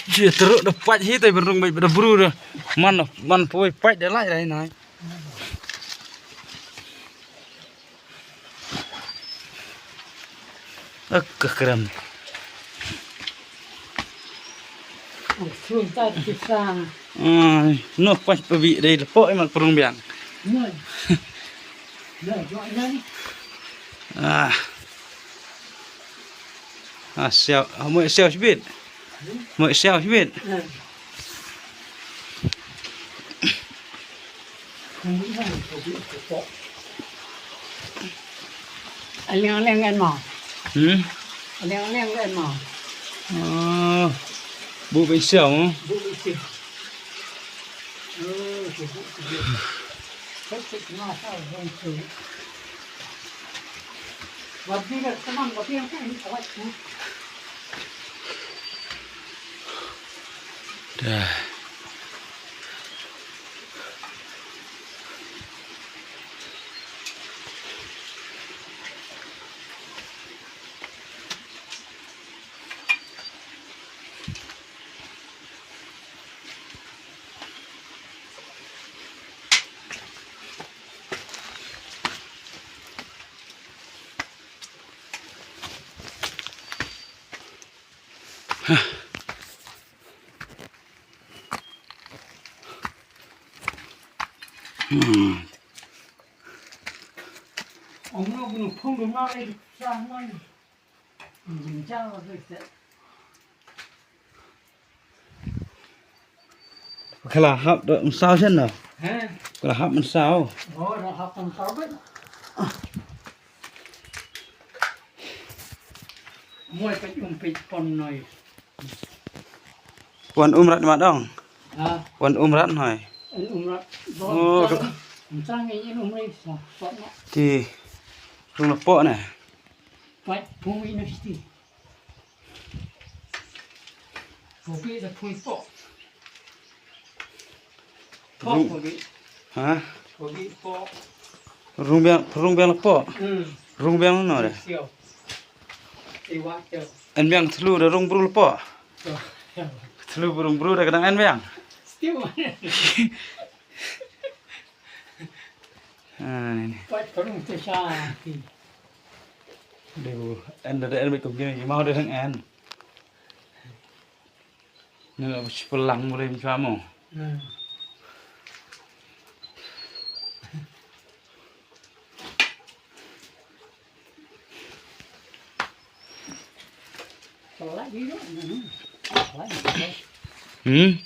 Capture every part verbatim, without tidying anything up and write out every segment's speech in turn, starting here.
Ji teru da pait hi tai berung bai da bru da. Man, man poi pait da lai rai nai. Ak ka krem. Ai, no pait pa bi dei lepo i mat perung biang. Ah. Ah, siau, mo siau sibit. Mo siau sibit. Aliang aliang kan ma. Hmm? Aliang aliang kan ma. Oh. Bu bai siau, hmm? Bu bai siau. Oh, bu bai siau. Kau cek ma sa, bang tu. Wabi dah senang, wabi yang kan awak tu. Dah. Kala hap da msaw shen na. He? Kala hap msaw. Oh, da hap msaw bet. Moi peit um peit pon noi. Wan um rat ma dong. Ha? Wan um rat noi. En um rat. Oh, msang, msang en um rat sa. Pot ma. Ti. Rung na pot na. Pait pung ina sti. Kopi da pung po. Po. Rung. Kopi. Ha? Kopi po. Rung biang, rung biang po. Hmm. Rung biang no de. Siau. Iwa siau. En biang thlu da rung brul po. Thlu brung brul da kadang en biang. Siau. Ah, ni, ni. Pat perung tu sa ti. Dei bu en da en bit kum kine ki mau da dang en. Ni la bu pelang mulai macam mo. Hmm. Hmm?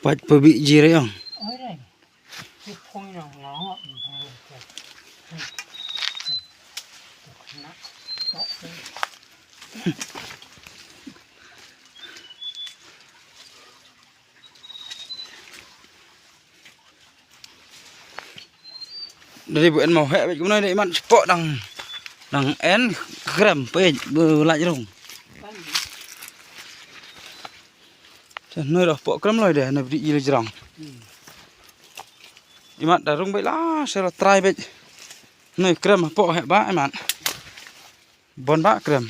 Pat pa bi jire ong. Dari bu en mau hek bej kumno dei mat spok dang, dang en krem pej bu laj rung. Te noi roh pok krem loi de na bdi i lajrong. Imat da rung bej la se la trai bej. Noi krem pok hek ba imat. Bon ba krem.